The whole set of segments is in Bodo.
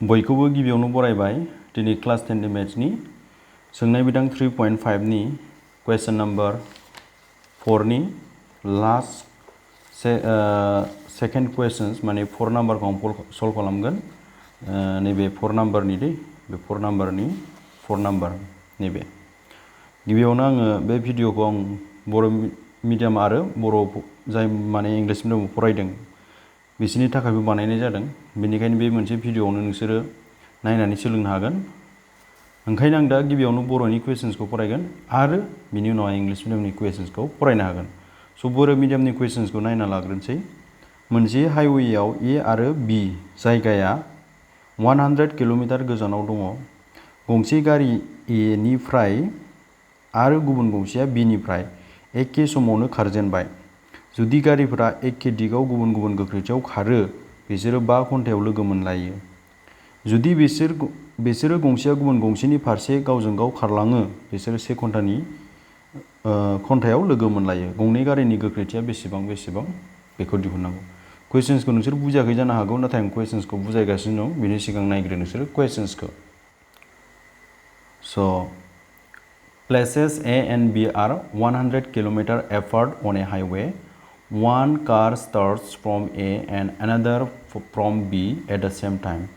बयखौबो गिबियावनो बरायबाय दिनै क्लास 10 नि मेथ्सनि सोंनाय बिदां 3.5 नि क्वेश्चन नम्बर 4 नि लास्ट सेकेंड क्वेश्चन्स माने 4 नम्बरखौ आं सल्व खालामगोन नैबे 4 नम्बरनि बे 4 नम्बरनि 4 नम्बर नैबे गिबियावनो आङो बे भिडिअखौ आं बर' मिडियाम आरो बर' जाय माने इंलिश मिडियाम फरायदों बिसोरनि थाखायबो बानायनाय जादों बेनिखायनो बे मोनसे भिडिअआवनो नोंसोरो नायनानै सोलोंनो हागोन ओंखायनो आं दा गिबियावनो बर'नि क्वेश्चन्सखौ फरायगोन आरो बिनि उनाव इंलिश मिडियामनि क्वेश्चन्सखौ फरायनो हागोन स' बर' मिडियामनि क्वेश्चन्सखौ नायना लाग्रोनोसै मोनसे हाइवेआव ए आरो बी जायगाया 100 किल'मिटार गोजानाव दङ गंसे गारि ए निफ्राय आरो गुबुन गंसेया बी निफ्राय एखे समावनो खारजेनबाय जुदि गारिफोरा एखे दिगाव गुबुन गुबुन गोख्रैथियाव खारो बिसोरो 5 घन्टायाव लोगो मोनलायो जुदि बिसोरो गंसेया गुबुन गंसेनि फारसे गावजों गाव खारलाङो बिसोरो 1 घन्टायाव लोगो मोनलायो गंनै गारिनि गोख्रैथिया बेसेबां बेखौ दिहुननांगौ क्वेश्चन्सखौ नोंसोर बुजियाखै जानो हागौ नाथाय आं क्वेश्चन्सखौ बुजायगासिनो दं बिनि सिगां नायग्रो नोंसोर क्वेश्चन्सखौ स' places A and B are 100 km apart on a highway. One car starts from A and another from B at the same time.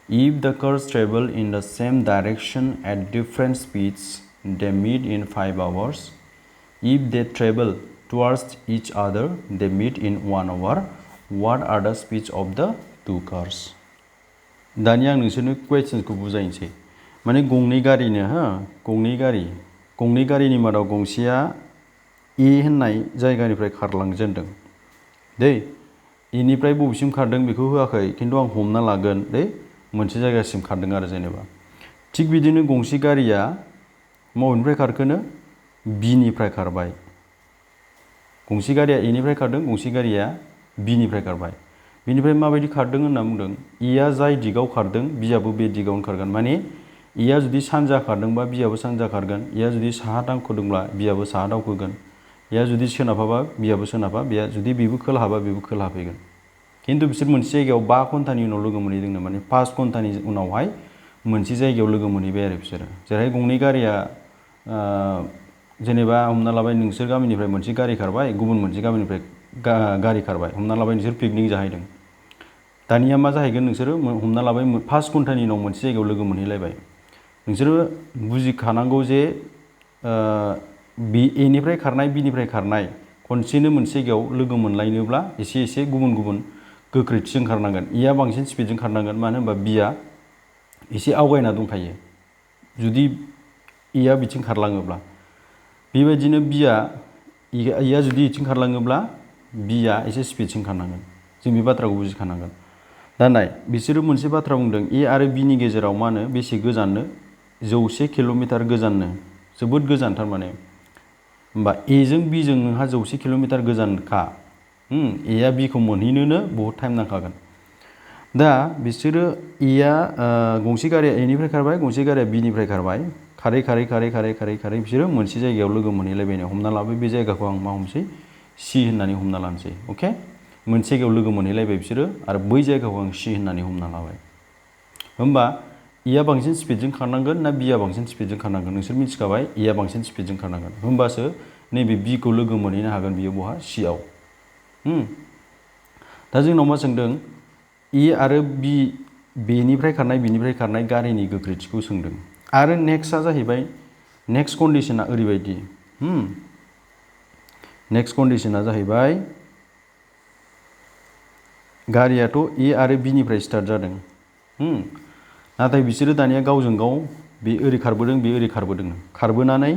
If the cars travel in the same direction at different speeds, they meet in 5 hours. If they travel towards each other, they meet in 1 hour. What are the speeds of the two cars? दानिया आं नोंसोरनो क्वेश्चन्सखौ बुजायनोसै माने गंनै गारिनो गंनै गारिनि मादाव गंसेया ए होननाय जायगानिफ्राय खारलांजेनदों दै इनिफ्राय बबेसिम खारदों बेखौ होआखै खिन्थु आं हमना लागोन दै मोनसे जायगासिम खारदों आरो जेनेबा थिग बिदिनो गंसे गारिया बबेनिफ्राय खारखोनो बी निफ्राय खारबाय गंसे गारिया ए निफ्राय खारदों गंसे गारिया बी निफ्राय खारबाय बिनिफ्राय माबायदि खारदों होनना बुंदों एआ जाय दिगाव खारदों बीआबो बे दिगावनो खारगोन माने एआ जुदि सानजा खारदोंबा बीआबो सानजा खारगोन एआ जुदि साहा दावखोदोंब्ला बीआबो साहा दावखोगोन एआ जुदि सोनाबहाबा बीआबो सोनाबहा बेया जुदि बेबो खोलाहाबा बेबो खोलाहा फैगोन खिन्थु बिसोर मोनसे जायगायाव 5 घन्टानि उनाव लोगो मोनहैदोंनो माने 5 घन्टानि उनावहाय मोनसे जायगायाव लोगो मोनहैबाय आरो बिसोरो जेरैहाय गंनै गारिया जेनेबा हमना लाबाय नोंसोर गामिनिफ्राय मोनसे गारि खारबाय गुबुन मोनसे गामिनिफ्राय गारि खारबाय हमना लाबाय नोंसोर पिकनिक जाहैदों दानिया मा जाहैगोन नोंसोरो हमना लाबाय 5 घन्टानि उनाव मोनसे जायगायाव लोगो मोनहैलायबाय नोंसोरो बुजिखानांगौ जे ए निफ्राय खारनाय बी निफ्राय खारनाय खनसेनो मोनसे जायगायाव लोगो मोनलायनोब्ला एसे गुबुन गुबुन गोख्रैथिजों खारनांगोन एआ बांसिन स्पिडजों खारनांगोन मानो होनबा बीआ एसे आवगायना दंखायो जुदि एआ बिथिं खारलाङोब्ला बेबायदिनो एआ जुदि बिथिं खारलाङोब्ला बीआ एसे स्पिडसिन खारनांगोन जों बे बाथ्राखौ बुजिखानांगोन दा नाय बिसोरो मोनसे बाथ्रा बुंदों ए आरो बी नि गेजेराव मा होनो बेसे गोजाननो 100 किल'मिटार गोजाननो जोबोद गोजान थारमाने होमबा एजों बीजों नोंहा 100 किल'मिटार गोजानखा एआ बीखौ मोनहैनोनो बहुद टाइम नांखागोन दा बिसोरो एआ गंसे गारिया ए निफ्राय खारबाय गंसे गारिया बी निफ्राय खारबाय खारै बिसोरो मोनसे जायगायाव लोगो मोनहैलायबायनो हमना लाबाय बे जायगाखौ आं मा हमसै सि होननानै हमना लानोसै अके मोनसे जायगायाव लोगो मोनहैलायबाय बिसोरो आरो बै जायगाखौ आं सि होननानै हमना लाबाय होमबा एआ बांसिन स्पिडजों खारनांगोन ना बीआ बांसिन स्पिडजों खारनांगोन नोंसोर मिथिखाबाय एआ बांसिन स्पिडजों खारनांगोन होमबासो नैबे बीखौ लोगो मोनहैनो हागोन बियो बहा सिआव दा जोंनाव मा सोंदों ए आरो बी बेनिफ्राय खारनाय गारिनि गोख्रैथिखौ सोंदों आरो नेक्स्टआ जाहैबाय नेक्स्ट कन्डिशना ओरैबायदि नेक्स्ट कन्डिशना जाहैबाय गारियाथ' ए आरो बी निफ्राय स्टार्ट जादों नाथाय बिसोरो दानिया गावजों गाव बे ओरै खारबोदों बे ओरै खारबोनानै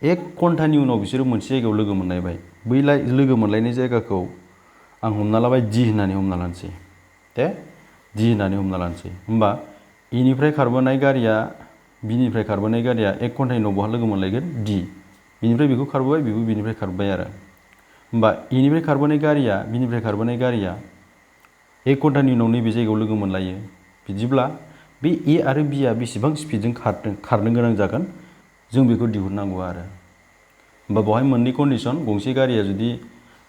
1 घन्टानि उनाव बिसोरो मोनसे जायगायाव लोगो मोनलायबाय बै लोगो मोनलायनाय जायगाखौ आं हमना लाबाय डि होननानै हमना लानोसै होमबा ए निफ्राय खारबोनाय गारिया बी निफ्राय खारबोनाय गारिया 1 घन्टानि उनाव बहा लोगो मोनलायगोन डि बिनिफ्राय बेखौ खारबोबाय बेबो बिनिफ्राय खारबोबाय आरो होमबा ए निफ्राय खारबोनाय गारिया बी निफ्राय खारबोनाय गारिया 1 घन्टानि उनाव नैबे जायगायाव लोगो मोनलायो बिदिब्ला बे ए आरो बीआ बेसेबां स्पिडजों खारनो गोनां जागोन जों बेखौ दिहुननांगौ आरो होमबा बेवहाय मोननै कन्डिशन गंसे गारिया जुदि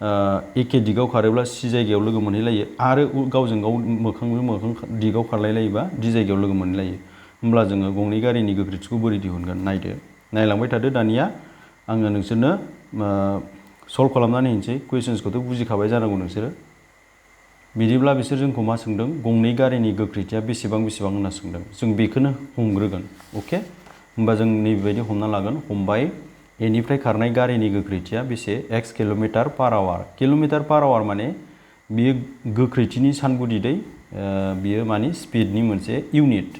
एखे दिगाव खारोब्ला C जायगायाव लोगो मोनहैलायो आरो गावजों गाव मोखांजों मोखां दिगाव खारलायलायोबा D जायगायाव लोगो मोनहैलायो होमब्ला जोङो गंनै गारिनि गोख्रैथिखौ बोरै दिहुनगोन नायदो नायलांबाय थादो दानिया आङो नोंसोरनो सल्भ खालामनानै होनोसै कुइसन्सखौथ' बुजिखाबाय जानांगौ नोंसोरो बिदिब्ला बिसोर जोंखौ मा सोंदों गंनै गारिनि गोख्रैथिया बेसेबां होनना सोंदों जों बेखौनो हमग्रोगोन अके होमबा जों नैबेबायदि हमना लागोन हमबाय एनिफ्राय खारनाय गारिनि गोख्रैथिया बेसे x किल'मिटार/आवार किल'मिटार/आवार माने बियो गोख्रैथिनि सानगुदि दै बियो माने स्पिडनि मोनसे इउनिट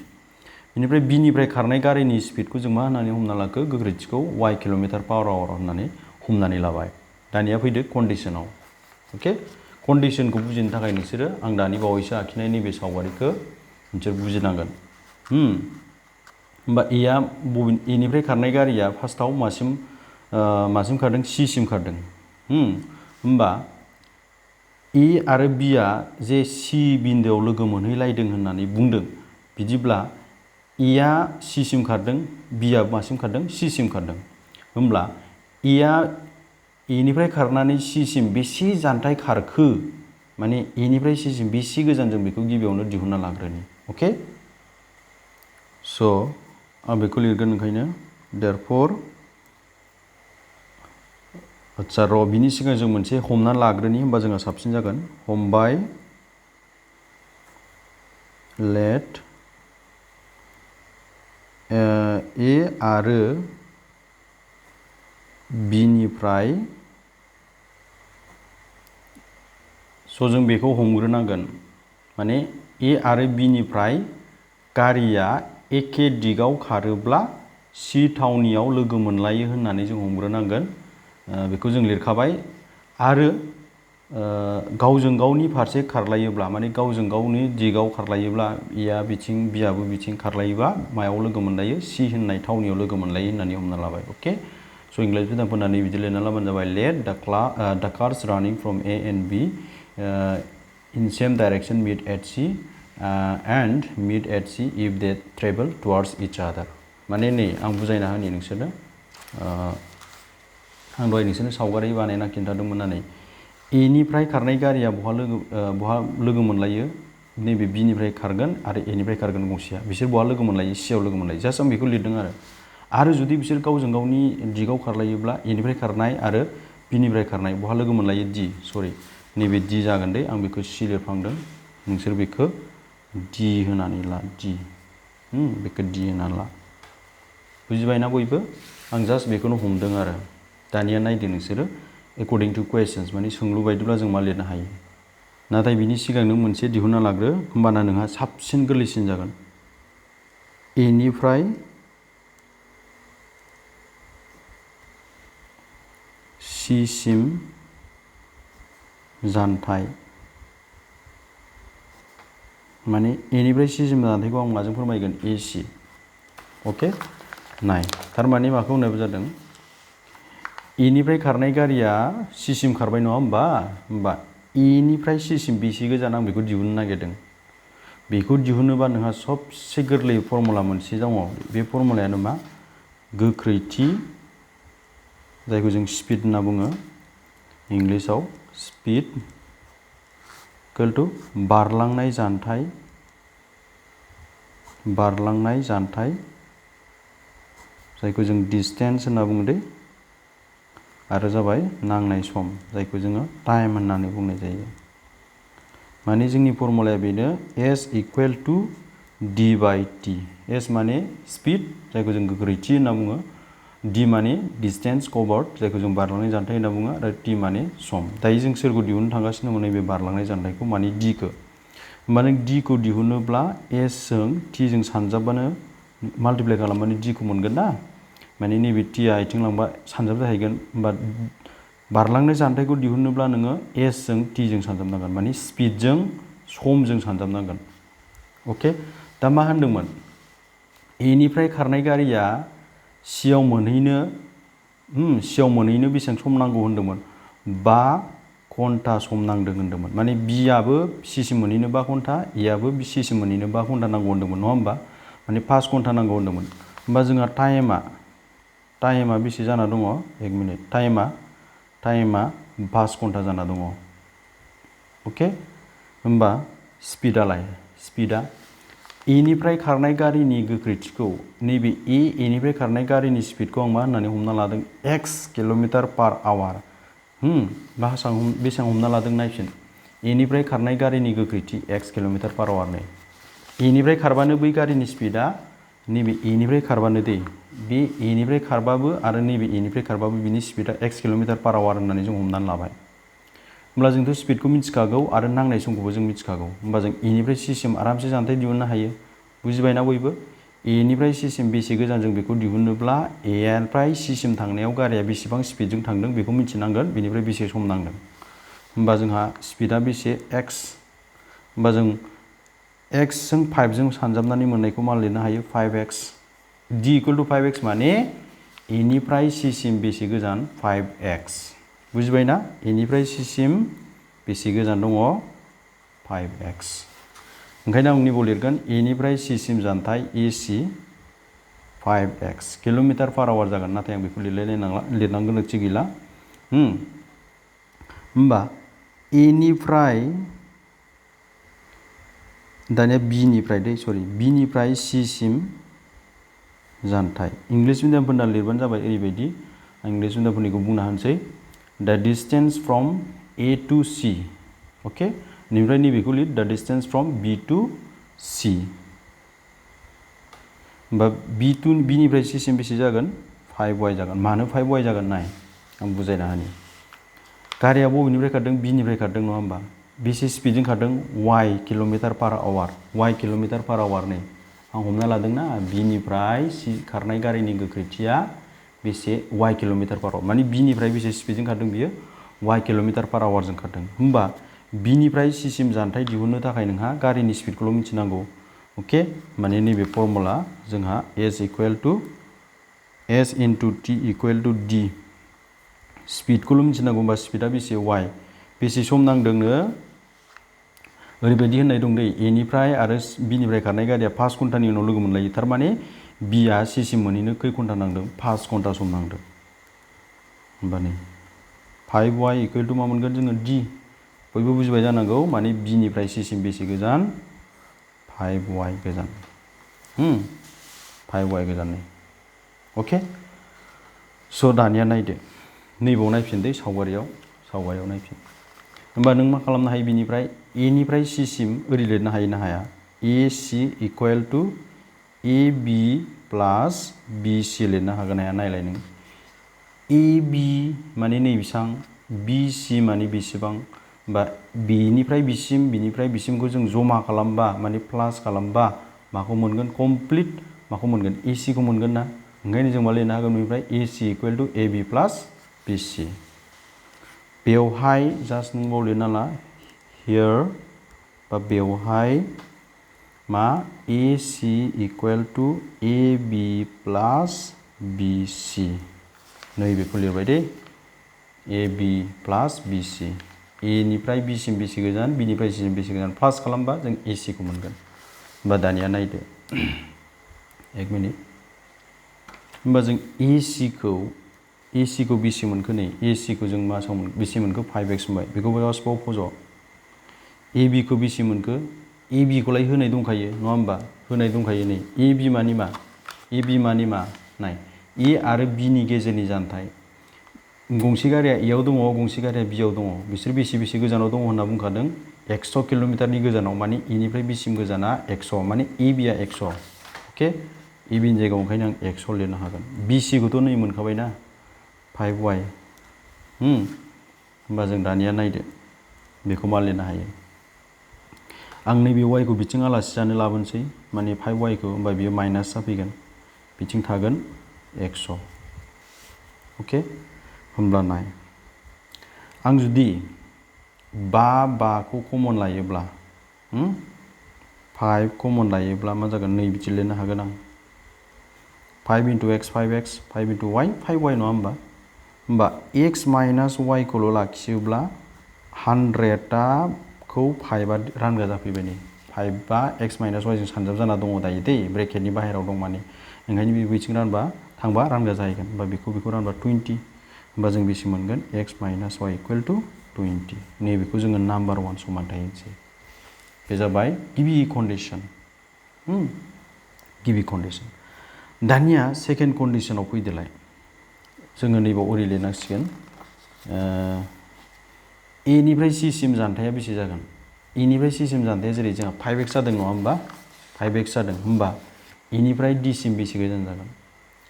बेनिफ्राय बिनिफ्राय खारनाय गारिनि स्पिडखौ जों मा होननानै हमना लाखो गोख्रैथिखौ y किल'मिटार/आवार होननानै हमनानै लाबाय दानिया फैदो कन्डिशनाव अके कन्डिशनखौ बुजिनो थाखाय नोंसोरो आं दानि बावैसो आखिनाय नैबे सावगारिखौ नोंसोर बुजिनांगोन होमबा एनिफ्राय खारनाय गारिया फार्स्टआव मासिम खारदों C सिम खारदों होमबा E आरो B आ जे C बिन्दोआव लोगो मोनहैलायदों होननानै बुंदों बिदिब्ला E आ C सिम खारदों B आ मासिम खारदों C सिम खारदों होमब्ला E आ एनिफ्राय खारनानै C सिम बेसे जानथाय खारखो माने एनिफ्राय C सिम बेसे गोजान जों बेखौ गिबियावनो दिहुनना लाग्रोनि अके स' आं बेखौ लिरगोन ओंखायनो देयरफर आच्छा र' बिनि सिगां जों मोनसे हमना लाग्रोनि होमबा जोंहा साबसिन जागोन हमबाय लेट A आरो B निफ्राय स' जों बेखौ हमग्रोनांगोन माने A आरो B निफ्राय गारिया एखे दिगाव खारोब्ला C थावनियाव लोगो मोनलायो होननानै जों हमग्रोनांगोन बेखौ जों लिरखाबाय आरो गावजों गावनि फारसे खारलायोब्ला माने गावजों गावनि दिगाव खारलायोब्ला A आ बिथिं B आबो बिथिं खारलायोबा मायाव लोगो मोनलायो C होननाय थावनियाव लोगो मोनलायो होननानै हमना लाबाय अके स' इंलिश बिदाम फोननानै बिदि लिरना लाबानो जाबाय let the cars running from A and B in same direction meet at C and meet at C if they travel towards each other माने नै आं बुजायना होनि नोंसोरनो आं दहाय नोंसोरनो सावगारि बानायना खिन्थादोंमोन ना नै A निफ्राय खारनाय गारिया बहा लोगो मोनलायो नैबे B निफ्राय खारगोन आरो A निफ्राय खारगोन गंसेया बिसोर बहा लोगो मोनलायो C आव लोगो मोनलायो जास्ट आं बेखौ लिरदों आरो जुदि बिसोर गावजों गावनि दिगाव खारलायोब्ला A निफ्राय खारनाय आरो B निफ्राय खारनाय बहा लोगो मोनलायो D सरि नैबे D जागोन दे आं बेखौ C लिरफ्लांदों नोंसोर बेखौ D होनानै ला D बेखौ D होनानै ला बुजिबायना बयबो आं जास्ट बेखौनो हमदों आरो दानिया नायदो नोंसोरो एकर्डिं टु कुवेसन्स माने सोंलु बायदिब्ला जों मा लिरनो हायो नाथाय बिनि सिगां नों मोनसे दिहुनना लाग्रो होमबाना नोंहा साबसिन गोरलैसिन जागोन A निफ्राय C सिम जानथाय माने A निफ्राय C सिम जानथायखौ आं माजों फोरमायगोन AC अके नाय थारमाने माखौ होननाय जादों E निफ्राय खारनाय गारिया C सिम खारबाय नङा होमबा E निफ्राय C सिम बेसे गोजान आं बेखौ दिहुननो नागिरदों बेखौ दिहुनोबा नोंहा सबसे गोरलै फर्मुला मोनसे दङ बे फर्मुलायानो मा गोख्रैथि जायखौ जों स्पिड होनना बुङो इंलिशआव स्पिड इक्वल टु बारलांनाय जानथाय जायखौ जों डिस्टेन्स होनना बुङो दे आरो जाबाय नांनाय सम जायखौ जोङो टाइम होननानै बुंनाय जायो माने जोंनि फर्मुलाया बेनो S इक्वल टु D बाय T S माने स्पिड जायखौ जों गोख्रैथि होनना बुङो D माने डिस्टेन्स कभार्ड जायखौ जों बारलांनाय जानथाय होनना बुङो आरो T माने सम दायो जों सोरखौ दिहुननो थांगासिनो दङ नैबे बारलांनाय जानथायखौ माने D खौ होमबा नों D खौ दिहुनोब्ला S जों T जों सानजाबबानो माल्टिप्लाइ खालामबानो D खौ मोनगोन ना माने नैबे T आ आथिं लांबा सानजाब जाहैगोन होमबा बारलांनाय जानथायखौ दिहुनोब्ला नोङो S जों T जों सानजाबनांगोन माने स्पिडजों समजों सानजाबनांगोन अके दा मा होनदोंमोन A निफ्राय खारनाय गारिया C आव मोनहैनो बेसेबां सम नांगौ होनदोंमोन 5 घन्टा सम नांदों होनदोंमोन माने B आबो C सिम मोनहैनो 5 घन्टा A आबो C सिम मोनहैनो 5 घन्टा नांगौ होनदोंमोन नङा होमबा माने 5 घन्टा नांगौ होनदोंमोन होमबा जोंहा टाइमा बेसे जाना दङ 1 मिनिट टाइमा 5 घन्टा जाना दङ अके होमबा स्पिडालाय स्पिडा ए निफ्राय खारनाय गारिनि गोख्रैथिखौ नैबे ए निफ्राय खारनाय गारिनि स्पिडखौ आं मा होननानै हमना लादों x किल'मिटार पर आवर बेसेबां हमना लादों नायफिन ए निफ्राय खारनाय गारिनि गोख्रैथि x किल'मिटार पर आवर नै ए निफ्राय खारबानो बै गारिनि स्पिडा नैबे ए निफ्राय खारबानो दै बे ए निफ्राय खारबाबो आरो नैबे ए निफ्राय खारबाबो बिनि स्पिडा x किल'मिटार पर आवर होननानै जों हमनानै लाबाय होमब्ला जोंथ' स्पिडखौ मिथिखागौ आरो नांनाय समखौबो जों मिथिखागौ होमबा जों ए निफ्राय c सिम आरामसे जानथाय दिहुननो हायो बुजिबायना बयबो ए निफ्राय c सिम बेसे गोजान जों बेखौ दिहुननोब्ला ए निफ्राय c सिम थांनायाव गारिया बेसेबां स्पिडजों थांदों बेखौ मिथिनांगोन बेनिफ्राय बेसे सम नांदों होमबा जोंहा स्पिडा बेसे x होमबा जों x जों 5 जों सानजाबनानै मोननायखौ मा लिरनो हायो 5x d = 5x माने ए निफ्राय c सिम बेसे गोजान 5x बुजिबायना ए निफ्राय c सिम बेसे गोजान दङ 5x ओंखायनो आं निबो लिरगोन ए निफ्राय c सिम जानथाय ac 5x kilometre per hour जागोन नाथाय आं बेखौ लिरलायनाय नांला लिरनांगौ गोनांथि गैला होमबा ए निफ्राय दानिया b निफ्राय b निफ्राय c सिम जानथाय इंलिश मिडियामफोरना लिरबानो जाबाय ओरैबायदि आं इंलिश मिडियामफोरनिखौ बुंना होनोसै द distance from a to c okay निफ्राय नैबेखौ लिर द distance from b to c होमबा b निफ्राय c सिम बेसे जागोन 5y जागोन मानो 5y जागोन नाय आं बुजायना होनि गारिया बबेनिफ्राय खारदों b निफ्राय खारदों नङा होमबा बेसे स्पिडजों खारदों y kilometre per hour y kilometre per hour नै आं हमना लादोंना b निफ्राय c खारनाय गारिनि गोख्रैथिया बेसे y किल'मिटार पर आवर माने b निफ्राय बेसे स्पिडजों खारदों बियो y किल'मिटार पर आवर जों खारदों होमबा b निफ्राय c सिम जानथाय दिहुननो थाखाय नोंहा गारिनि स्पिडखौल' मिथिनांगौ ओके माने नैबे फर्मुला जोंहा s into t equal to d स्पिडखौल' मिथिनांगौ होमबा स्पिडा बेसे y बेसे सम नांदोंनो ओरैबायदि होननाय दं दै ए निफ्राय आरो b निफ्राय खारनाय गारिया 5 घन्टानि उनाव लोगो मोनलायो थारमाने b आ c सिम मोनहैनो खै घन्टा नांदों 5 घन्टा सम नांदों होमबा नै 5y equal to मा मोनगोन जोङो d बयबो बुजिबाय जानांगौ माने b निफ्राय c सिम बेसे गोजान 5y गोजान 5y गोजान नै अके स' दानिया नायदो नैबाव नायफिन दै सावगारियाव नायफिन होमबा नों मा खालामनो हायो बिनिफ्राय ए निफ्राय c सिम ओरै लिरनो हायो ना हाया ac equal to ab plus bc लिरनो हागोन हाया नायलाय नों ab माने नै बेसां bc माने बेसेबां बा बेनिफ्राय बिसिमखौ जों जमा खालामबा माने प्लास खालामबा माखौ मोनगोन कमप्लिट माखौ मोनगोन ac खौ मोनगोन ना ओंखायनो जों मा लिरनो हागोन बेनिफ्राय ac equal to ab plus bc बेवहाय जास्ट नों बाव लिरना ला हियर बा बेवहाय मा ac equal to ab plus bc नैबेखौ लिरबाय दे ab plus bc a निफ्राय b सिम बेसे गोजान b निफ्राय c सिम बेसे गोजान प्लास खालामबा जों ac खौ मोनगोन होमबा दानिया नायदो एक मिनिट होमबा जों ac खौ बेसे मोनखो नै ac खौ जों मासाव बेसे मोनखो 5x मोनबाय बेखौ गासिबाव फज' ab खौ बेसे मोनखो ab खौलाय होनाय दंखायो नङा होमबा होनाय दंखायो नै ab मानि मा नाय a आरो b नि गेजेरनि जानथाय गंसे गारिया ए आव दङ गंसे गारिया बि आव दङ बिसोर बेसे गोजानाव दङ होनना बुंखादों 100 किल'मिटारनि गोजानाव माने ए निफ्राय बि सिम गोजाना 100 माने ab आ 100 अके ab नि जायगायाव ओंखायनो आं 100 लिरनो हागोन bc खौथ' नै मोनखाबायना 5y होमबा जों दानिया नायदो बेखौ मा लिरनो हायो आं नैबे y खौ बिथिं आलासि जानो लाबोनोसै माने 5y खौ होमबा बियो माइनास जाफैगोन बिथिं थागोन 100 अके होमब्ला नाय आं जुदि 5 खौ कमन लायोब्ला 5 कमन लायोब्ला मा जागोन नै बिदि लिरनो हागोन आं 5 into x 5x 5 into y 5y नङा होमबा x minus y खौल' लाखियोब्ला 100 खौ 5 आ रानगा जाफैबाय नै 5 आ x minus y जों सानजाब जाना दङ दायो दै ब्रेकेटनि बाहेरायाव दं माने ओंखायनो बे बिथिं रानबा थांबा रानगा जाहैगोन होमबा बेखौ रानबा 20 होमबा जों बेसे मोनगोन x minus y equal to 20 नैबेखौ जोङो नाम्बार 1 समानथाय होनसै बे जाबाय गिबि कन्डिशन गिबि कन्डिशन दानिया सेकेन्ड कन्डिशनाव फैदोलाय जोङो नैबाव ओरै लिरनांसिगोन a निफ्राय c सिम जानथाया बेसे जागोन e निफ्राय c सिम जानथाया जेरै जोंहा 5x जादों नङा होमबा 5x जादों होमबा e निफ्राय d सिम बेसे गोजान जागोन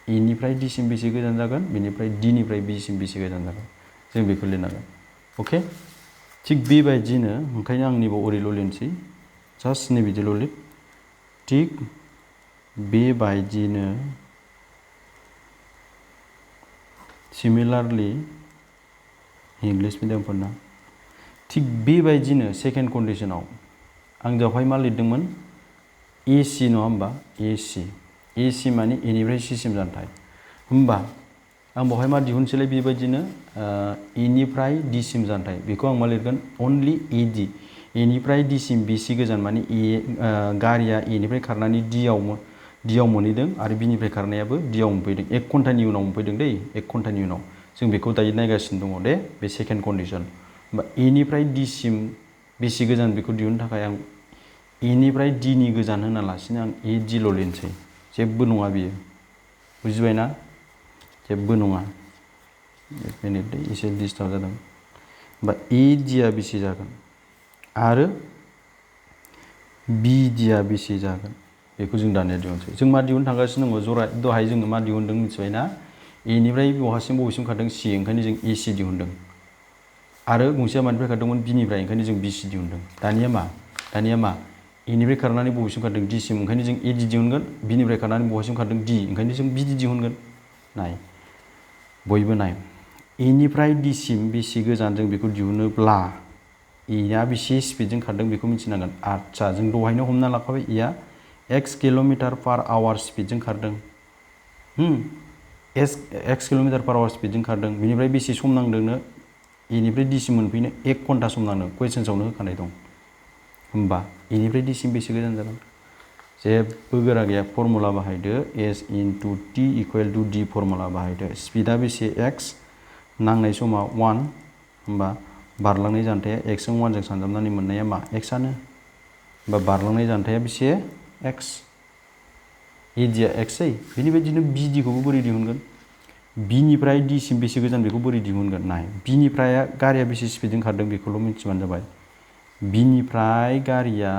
e निफ्राय d सिम बेसे गोजान जागोन बेनिफ्राय d निफ्राय b सिम बेसे गोजान जागोन जों बेखौ लिरनांगोन अके थिग बेबायदिनो ओंखायनो आं नैबाव ओरैल' लिरनोसै जास्ट नैबिदिल' लिर थिग बेबायदिनो सिमिलारलि इंलिश मिडियामफोरना थिग बेबायदिनो सेकेन्ड कन्डिशनाव आं बेवहाय मा लिरदोंमोन AC नङा होमबा AC माने A निफ्राय C सिम जानथाय होमबा आं बेवहाय मा दिहुनसैलाय बेबायदिनो E निफ्राय D सिम जानथाय बेखौ आं मा लिरगोन अनलि AD A निफ्राय D सिम BC गोजान माने गारिया A निफ्राय खारनानै D आव मोनहैदों आरो B निफ्राय खारनायाबो D आव मोनफैदों 1 घन्टानि उनाव मोनफैदों दै 1 घन्टानि उनाव जों बेखौ दायो नायगासिनो दङ दे बे सेकेन्ड कन्डिशन होमबा A निफ्राय D सिम बेसे गोजान बेखौ दिहुननो थाखाय आं A निफ्राय D नि गोजान होनालासिनो आं AD ल' लिरनोसै जेबो नङा बियो बुजिबायना जेबो नङा एक मिनिट दै एसे डिस्टार्ब जादों होमबा AD आ बेसे जागोन आरो BD आ बेसे जागोन बेखौ जों दानिया दिहुनसै जों मा दिहुननो थांगासिनो दङ दहाय जोङो मा दिहुनदों मिथिबायना A निफ्राय बबेसिम खारदों C ओंखायनो जों AC दिहुनदों आरो गंसेया मानिफ्राय खारदोंमोन B निफ्राय ओंखायनो जों BC दिहुनदों दानिया मा A निफ्राय खारनानै बबेसिम खारदों D सिम ओंखायनो जों AD दिहुनगोन B निफ्राय खारनानै बबेसिम खारदों D ओंखायनो जों BD दिहुनगोन नाय बयबो नाय A निफ्राय D सिम बेसे गोजान जों बेखौ दिहुनोब्ला E आ बेसे स्पिडजों खारदों बेखौ मिथिनांगोन आच्छा जों दहायनो हमना लाखाबाय E आ x km/h स्पिडजों खारदों x km/h स्पिडजों खारदों बेनिफ्राय बेसे सम नांदोंनो E निफ्राय D सिम मोनफैनो 1 घन्टा सम नांदों कुइसन्सआवनो होखानाय दं होमबा E निफ्राय D सिम बेसे गोजान जागोन जेबो गोरा गैया फर्मुला बाहायदो S * T = D फर्मुला बाहायदो स्पिडा बेसे x नांनाय समा 1 होमबा बारलांनाय जानथाया x जों 1 जों सानजाबनानै मोननाया मा x आनो होमबा बारलांनाय जानथाया बेसे x AD आ x बेनिबायदिनो BD खौबो बोरै दिहुनगोन B निफ्राय D सिम बेसे गोजान बेखौ बोरै दिहुनगोन नाय B निफ्राय गारिया बेसे स्पिडजों खारदों बेखौल' मिथिबानो जाबाय B निफ्राय गारिया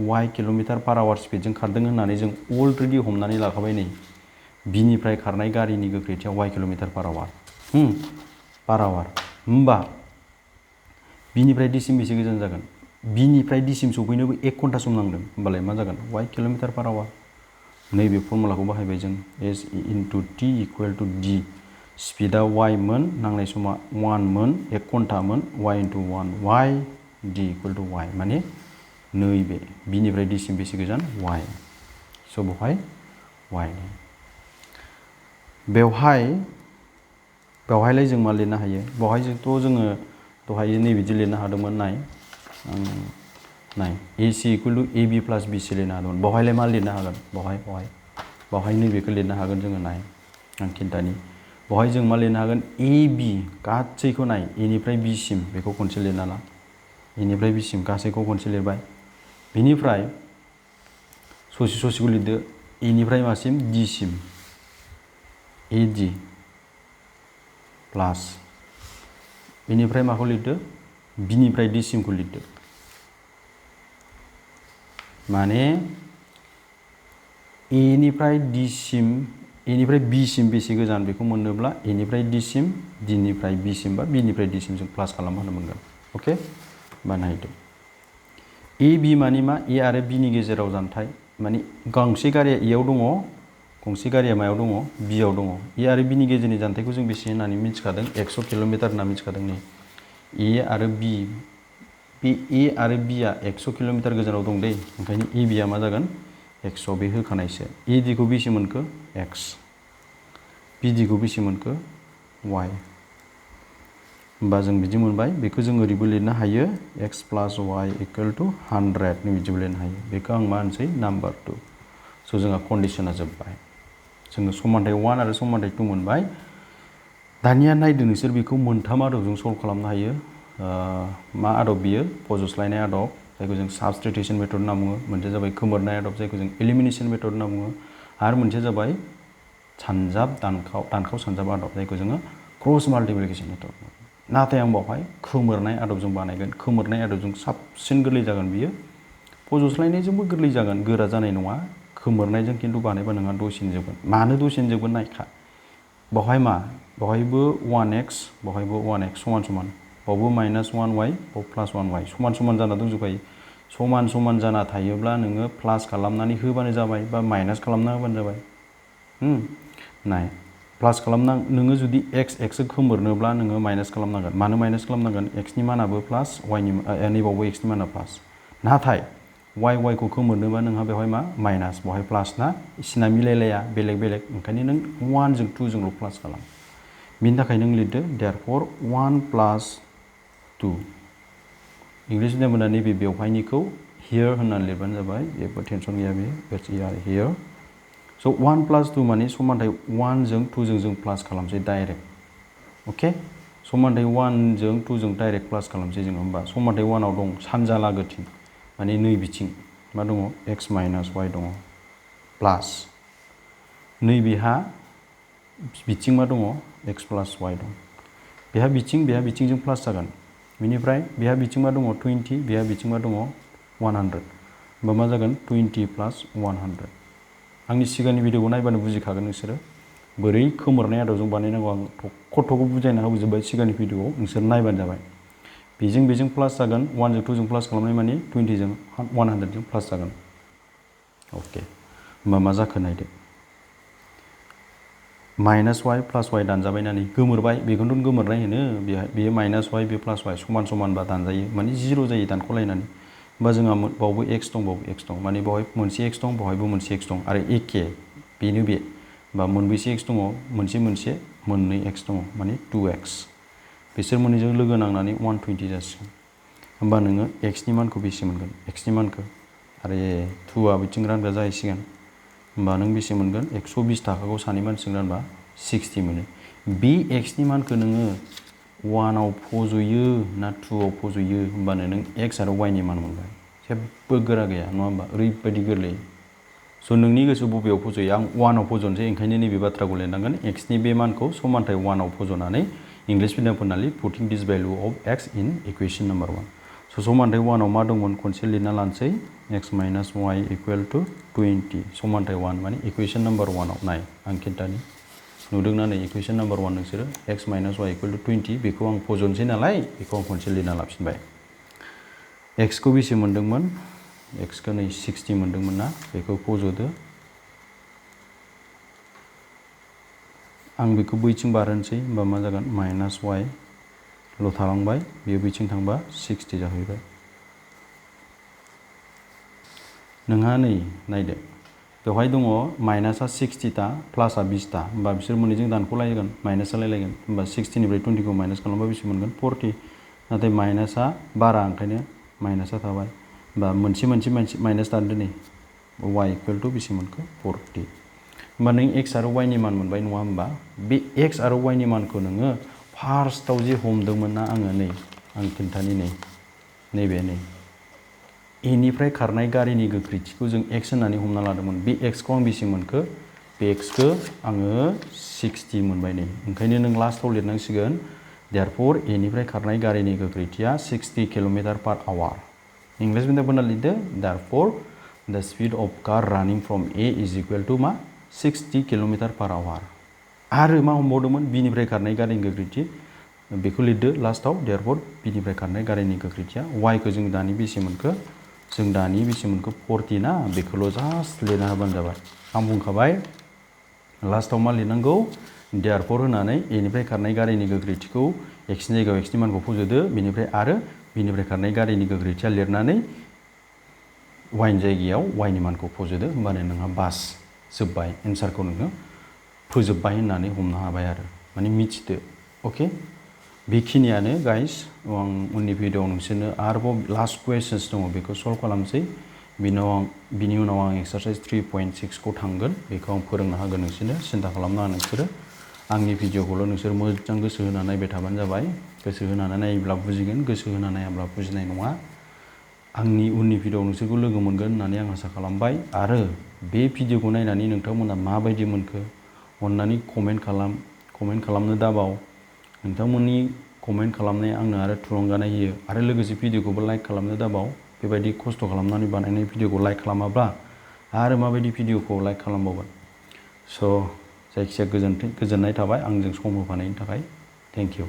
y km/h स्पिडजों खारदों होननानै जों अलरेडि हमनानै लाखाबाय नै B निफ्राय खारनाय गारिनि गोख्रैथिया y km/h पर आवार होमबा B निफ्राय D सिम बेसे गोजान जागोन B निफ्राय D सिम सौफैनोबो 1 घन्टा सम नांदों होमबालाय मा जागोन y km/h नैबे फर्मुलाखौ बाहायबाय जों S * T = D स्पिडा y मोन नांनाय समा 1 मोन 1 घन्टा मोन y * 1 y D = y माने नैबे B निफ्राय D सिम बेसे गोजान y स' बेवहाय y बेवहायलाय जों मा लिरनो हायो बेवहायथ' जोङो दहाय नैबिदि लिरनो हादोंमोन नाय AC = AB + BC लिरनो हादोंमोन बेवहायलाय मा लिरनो हागोन बेवहाय नैबेखौ लिरनो हागोन जोङो नाय आं खिन्थानि बेवहाय जों मा लिरनो हागोन AB गासैखौ नाय A निफ्राय B सिम बेखौ खनसे लिरना ला A निफ्राय B सिम गासैखौ खनसे लिरबाय बेनिफ्राय ससेखौ लिरदो A निफ्राय मासिम D सिम AD प्लास बेनिफ्राय माखौ लिरदो B निफ्राय D सिमखौ लिरदो माने A निफ्राय D सिम A निफ्राय B सिम बेसे गोजान बेखौ मोननोब्ला A निफ्राय D सिम D निफ्राय B सिम बा B निफ्राय D सिम जों प्लास खालामनो मोनगोन अके बानायदो AB माने मा A आरो B नि गेजेराव जानथाय माने गंसे गारिया A आव दङ गंसे गारिया मायाव दङ B आव दङ A आरो B नि गेजेरनि जानथायखौ जों बेसे होननानै मिथिखादों 100 किल'मिटार होनना मिथिखादों नै A आरो B बे A आरो B आ 100 किल'मिटार गोजानाव दं दै ओंखायनो AB आ मा जागोन 100 बे होखानायसो AD खौ बेसे मोनखो x BD खौ बेसे मोनखो y होमबा जों बिदि मोनबाय बेखौ जों ओरैबो लिरनो हायो x + y = 100 नि बिदिबो लिरनो हायो बेखौ आं मा होनसै नाम्बार 2 स' जोंहा कन्डिशना जोब्बाय जोङो समानथाय 1 आरो समानथाय 2 मोनबाय दानिया नायदो नोंसोर बेखौ मोनथाम आदबजों सल्भ खालामनो हायो मा आदब बियो फज'स्लायनाय आदब जायखौ जों साबस्टिटिउसन मेथड होनना बुङो मोनसेया जाबाय खोमोरनाय आदब जायखौ जों एलिमिनेशन मेथड होनना बुङो आरो मोनसेया जाबाय सानजाब दानखाव सानजाब आदब जायखौ जोङो क्रस माल्टिप्लिकेशन मेथड नाथाय आं बावहाय खोमोरनाय आदबजों बानायगोन खोमोरनाय आदबजों साबसिन गोरलै जागोन बियो फज'स्लायनायजोंबो गोरलै जागोन गोरा जानाय नङा खोमोरनायजों खिन्थु बानायबा नोंहा दसेनो जोबगोन मानो दसेनो जोबगोन नायखा बावहाय मा बावहायबो 1x बावहायबो 1x समान समान बावबो -1y बाव +1y समान समान जाना दंजोबखायो समान समान जाना थायोब्ला नोङो प्लास खालामनानै होबानो जाबाय बा माइनास खालामना होबानो जाबाय नाय प्लास खालामना नोङो जुदि x खोमोरनोब्ला नोङो माइनास खालामनांगोन मानो माइनास खालामनांगोन x नि मानाबो प्लास y नि नैबावबो x नि माना प्लास नाथाय y खौ खोमोरनोबा नोंहा बेवहाय मा माइनास बेवहाय प्लास ना इसिना मिलायलाया बेलेग बेलेग ओंखायनो नों 1 जों 2 जोंल' प्लास खालाम बिनि थाखाय नों लिरदो देयरफर 1 + 2 इंलिस मिडियामफोरा नैबे बेवहायनिखौ हियर होननानै लिरबानो जाबाय जेबो टेनसन गैया बे इट्स हियर स' 1 + 2 माने समानथाय 1 जों 2 जों प्लास खालामसै डाइरेक्ट अके समानथाय 1 जों 2 जों डाइरेक्ट प्लास खालामसै जोङो होमबा समानथाय 1 आव दं सानजा लागोथिं माने नै बिथिं मा दङ x - y दङ प्लास नैबेहा बिथिं मा दङ x + y दं बेहा बिथिंजों प्लास जागोन बेनिफ्राय बेहा बिथिं मा दङ 20 बेहा बिथिं मा दङ 100 होमबा मा जागोन 20 + 100 आंनि सिगांनि भिडिअखौ नायबानो बुजिखागोन नोंसोरो बोरै खोमोरनाय आदबजों बानायनांगौ आं थख' बुजायना होजोबबाय सिगांनि भिडिअआव नोंसोर नायबानो जाबाय बेजों प्लास जागोन 1 जों 2 जों प्लास खालामनाय माने 20 जों 100 जों प्लास जागोन अके होमबा मा जाखो नायदो -y + y दानजाबाय नानै गोमोरबाय बेखौनोथ' गोमोरनाय होनो बेयो -y बे +y समान समानबा दानजायो माने 0 जायो दानख'लायनानै होमबा जोंहा बावबो x दं बावबो x दं माने बावहाय मोनसे x दं बावहायबो मोनसे x दं आरो एखे बेनो बे होमबा मोनबेसे x दङ मोनसे मोननै x दङ माने 2x बिसोर मोननैजों लोगो नांनानै 120 जासिगोन होमबा नोङो x नि मानखौ बेसे मोनगोन x नि मानखौ आरो 2आ बिथिं रानग्रा जाहैसिगोन होमबा नों बेसे मोनगोन 120 थाखाखौ सानै मानसिजों रानबा 60 मोनो बे x नि मानखौ नोङो 1 आव फज'यो ना 2 आव फज'यो होमबानो नों x आरो y नि मान मोनबाय जेबो गोरा गैया नङा होमबा ओरैबायदि गोरलै स' नोंनि गोसो बबेयाव फज'यो आं 1 आव फज'नोसै ओंखायनो नैबे बाथ्राखौ लिरनांगोन x नि बे मानखौ समानथाय 1 आव फज'नानै इंलिस मिडियामफोरना लिर putting this value of x in equation number 1 स' समानथाय 1 आव मा दंमोन खनसे लिरना लानोसै x - y = 20 समानथाय 1 माने इकुवेशन नम्बर 1 आव नाय आं खिन्थानि नुदोंना नै इकुवेशन नम्बर 1 नोंसोरो x - y = 20 बेखौ आं फज'नोसै नालाय बेखौ आं खनसे लिरना लाफिनबाय x खौ बेसे मोनदोंमोन x खौ नै 60 मोनदोंमोन ना बेखौ फज'दो आं बेखौ बैथिं बारहोनोसै होमबा मा जागोन -y ल' थालांबाय बेयो बैथिं थांबा 60 जाहैबाय नोंहा नै नायदो बेवहाय दङ माइनासा 60 ता प्लासआ 20 ता होमबा बिसोर मोननैजों दानख'लायगोन माइनास जालायगोन होमबा 60 निफ्राय 20 खौ माइनास खालामबा बेसे मोनगोन 40 नाथाय माइनासा बारा ओंखायनो माइनासा थाबाय होमबा मोनसे माइनास दानदो नै y = बेसे मोनखो 40 होमबा नों x आरो y नि मान मोनबाय नङा होमबा बे x आरो y नि मानखौ नोङो फार्स्टआव जे हमदोंमोन ना आङो नै आं खिन्थानि नैबे a निफ्राय खारनाय गारिनि गोख्रैथिखौ जों x होननानै हमना लादोंमोन बे x खौ आं बेसे मोनखो बे x खौ आङो 60 मोनबाय नै ओंखायनो नों लास्टआव लिरनांसिगोन देयरफर a निफ्राय खारनाय गारिनि गोख्रैथिया 60 km/h इंलिस मिडियामफोरना लिरदो therefore the speed of car running from a is equal to मा 60 km/h आरो मा हमबावदोंमोन b निफ्राय खारनाय गारिनि गोख्रैथि बेखौ लिरदो लास्टआव देयरफर b निफ्राय खारनाय गारिनि गोख्रैथिया y खौ जों दानि बेसे मोनखो 40 ना बेखौल' जास्ट लिरना होबानो जाबाय आं बुंखाबाय लास्टआव मा लिरनांगौ देयरफर होनानै a निफ्राय खारनाय गारिनि गोख्रैथिखौ x नि जायगायाव x नि मानखौ फज'दो बेनिफ्राय आरो b निफ्राय खारनाय गारिनि गोख्रैथिया लिरनानै y नि जायगायाव y नि मानखौ फज'दो होमबानो नोंहा बास जोब्बाय एन्सारखौ नोङो फोजोबबाय होननानै हमनो हाबाय आरो माने मिथिदो अके बेखिनियानो गाइस आं उननि भिडिअआव नोंसोरनो आरोबाव लास्ट कुवेश्चन्स दङ बेखौ सल्भ खालामसै बिनि उनाव आं एक्सारसाइज 3.6 खौ थांगोन बेखौ आं फोरोंनो हागोन नोंसोरनो सिन्था खालामनाङा नोंसोरो आंनि भिडिअखौल' नोंसोर मोजां गोसो होनानै नायबाय थाबानो जाबाय। गोसो होनानै नायोब्ला बुजिगोन, गोसो होनानै नायाब्ला बुजिनाय नङा। आंनि उननि भिडिअआव नोंसोरखौ लोगो मोनगोन होननानै आं आसा खालामबाय। आरो बे भिडिअखौ नायनानै नोंथांमोना माबायदि मोनखो अननानै कमेन्ट खालामनो दाबाव। नोंथांमोननि कमेन्ट खालामनाया आंनो आरो थुलुंगानाय होयो। आरो लोगोसे भिडिअखौबो लाइक खालामनो दाबाव। बेबायदि खस्थ' खालामनानै बानायनाय भिडिअखौ लाइक खालामाब्ला आरो माबायदि भिडिअखौ लाइक खालामबावगोन। स' जायखिजाया गोजोननाय थाबाय आंजों सम होफानायनि थाखाय। Thank you.